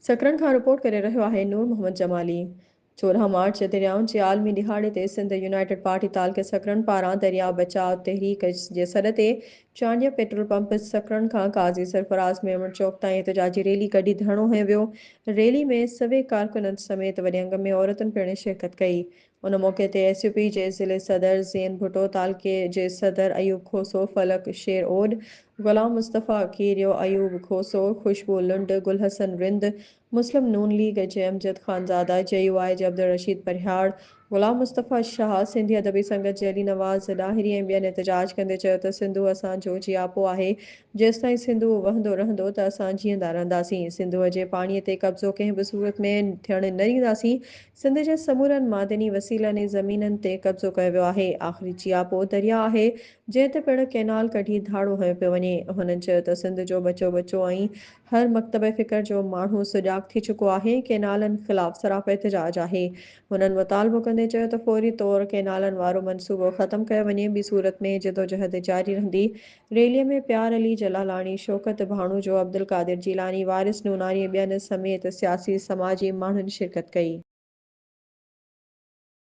سڪرنڊ کان رپورٽ ڪري رهيو آهي نور محمد جمالي. 14 مارچ دريائن جي عالمي ڏهاڙي تي سنڌ يونائيٽيڊ پارٽي تعلقي سڪرنڊ پاران درياء بچاء تحريڪ جي سڏ تي چانڊيا پيٽرول پمپ سڪرنڊ کان قاضي سرفراز ميمڻ چوڪ تائين احتجاجي ريلي ڪڍي ڌرڻو هنيو ويو. ريلي ۾ سوين ڪارڪنن سميت وڏي انگ ۾ عورتن پڻ شرڪت ڪئي. ان موقعي تي ايس يو پي جي ضلعي صدر زين ڀٽو، تعلقي جي صدر ايوب کوسو، فلڪ شير اوڏ، غلام مصطفيٰ ڪيريو، ايوب کوسو، خوشبو لنڊ، گل حسن رند، مسلم نون ليگ جي امجد خانزاده، جي يو آء جي عبدالرشيد پرهياڙ، غلام مصطفيٰ شاهه، سنڌي ادبي سنگت جي علي نواز ڏاهري ۽ ٻين احتجاج ڪندي چيو ته سنڌو اسان جو جياپو آهي، جيستائين سنڌو وهندو رهندو ته اسان جيئندا رهنداسين، سنڌوء جي پاڻي تي قبضو ڪنهن به صورت ۾ ٿيڻ نه ڏينداسين، سنڌ جي سمورن معدني وسيلن ۽ زمينن تي قبضو ڪيو ويو آهي، آخري جياپو درياء آهي، جنهن تي پڻ ڪئنال ڪڍي ڌاڙو هنيو پيو وڃي. هنن چيو ته سنڌ جو ٻچو ٻچو ۽ هر مڪتبه فڪر جو ماڻهو سجاڳ ٿي چڪو آهي، ڪئنالن خلاف سراپا احتجاج آهي. هنن مطالبو ڪندي چيو ته فوري طور ڪئنالن وارو منصوبو ختم ڪيو وڃي، ٻي صورت ۾ جدوجهد جاري رهندي. ريلي ۾ پيار علي جلالاڻي، شوڪت ڀاڻوجو، عبدالقادر جيلاني، وارث نوناري ۽ ٻين سميت سياسي سماجي ماڻهن شرڪت ڪئي.